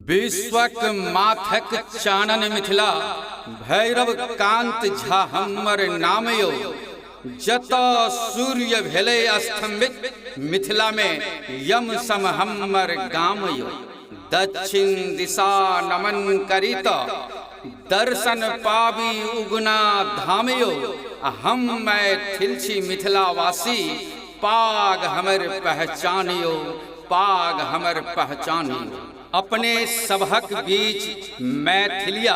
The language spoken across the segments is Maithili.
विश्वक माथक चानन मिथिला, भैरव कांत झा हमर नाम यौ। जतऽ सूर्य भेलै स्तंभित, मिथिला में यम सम हमर गाम यौ। दक्षिण दिशा नमन करी तऽ दर्शन पाबी उगना धाम यौ। हम मैथिल छी मिथिलावासी, पाग हमर पहचान यौ, पाग हमर पहचान यौ। अपने सबहक बीच मैथिलिया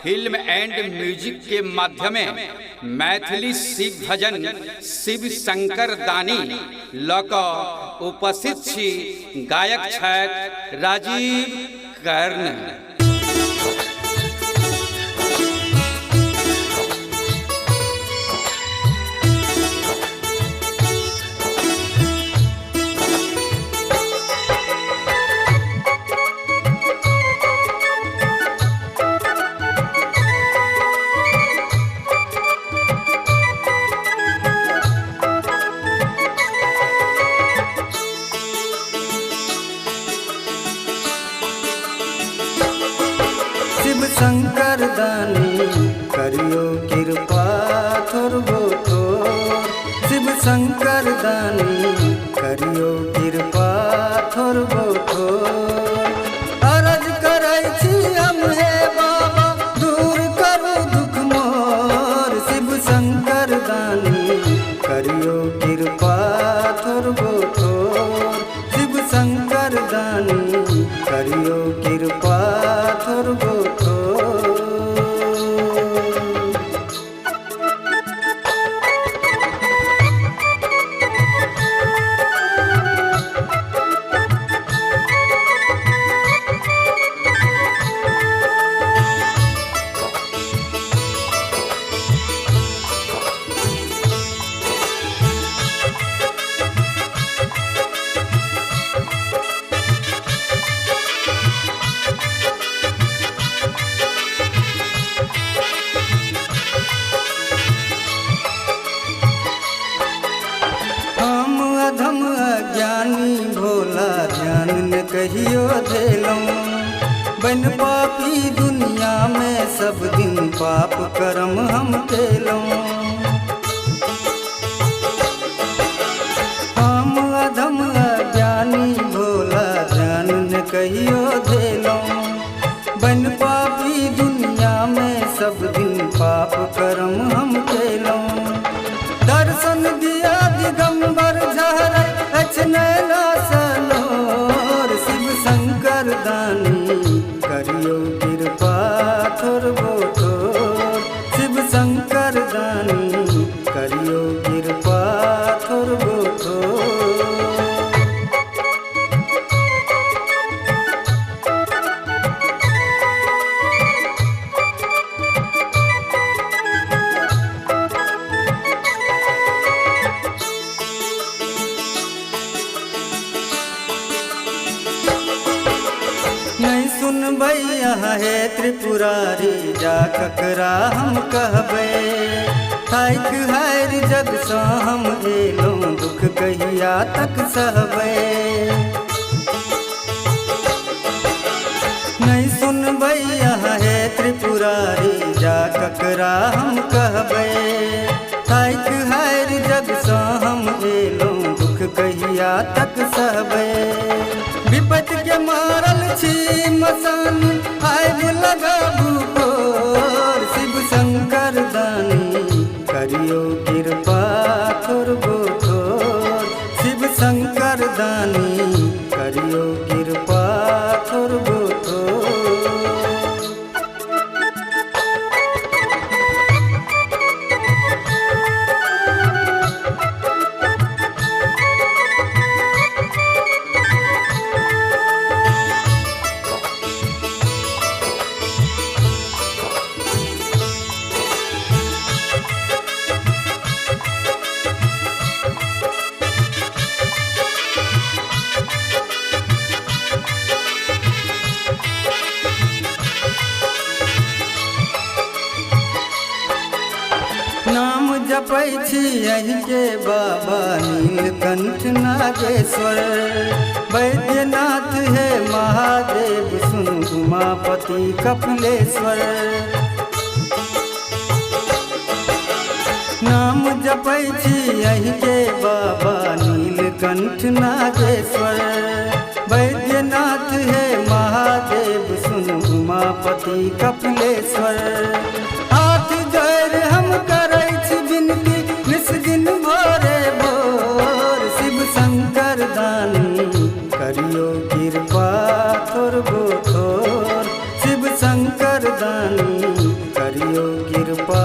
फिल्म एंड म्यूजिक के माध्यमे मैथिली शिव भजन शिव शंकर दानी लऽ कऽ उपस्थित छी। गायक छथि राजीव कर्ण। शिव शंकर दानी करियो कृपा थोरबो थोर। शिव शंकर दानी करियो कृपा थोरबो थोर। अरज करै छी हम हे बाबा, दूर करू दुख मोर। शिव शंकर दानी करियो कृपा थोरबो थोर। शिव शंकर दानी करियो कृपा थोरबो थोर। हम अधम अज्ञानी भोला, ध्यान न कहियो देलहुँ। बन पापी दुनिया में सब दिन पाप कर्म हम केलहुँ। हम अधम अज्ञानी भोला, ध्यान न कहियो देलहुँ। बन पापी दुनिया में सब दिन पाप कर्म हम केलहुँ। दर्शन दिया दिगंबर, झहरै अछि नैना सनोर। शिव शंकर दानी करियो कृपा थोरबो थोर। शिव शंकर दानी करियो कृपा थोरबो थोर। नहीं सुनबै अहाँ हे त्रिपुरारी, जा ककरा हम कहबै। थाकि हारि जगसँ हम एलहुँ, दुख कहिया तक सहबै। नहीं सुनबै अहाँ हे त्रिपुरारी, जा ककरा हम कहबै। थाकि हारि जगसँ हम एलहुँ, दुख कहिया तक सहबै। विपत के मारल छी मसान, आबि लगाबू कोर। शिव शंकर दानी करियो कृपा थोरबो थोर। शिव शंकर दानी करियो कृपा थोरबो थोर। नाम जपै छी अहिके बाबा नीलकंठ नागेश्वर। वैद्यनाथ हे महादेव, सुनु उमापति कपिलेश्वर। नाम जपै छी अहिके बाबा नीलकंठ नागेश्वर। वैद्यनाथ हे महादेव सुन उमापति कपिलेश्वर। हाथ जोड़ि हम करै छी विनती निस दिन भोरे भोर। शिव शंकर दानी करियो कृपा थोरबो थोर। शिव शंकर दानी करियो कृपा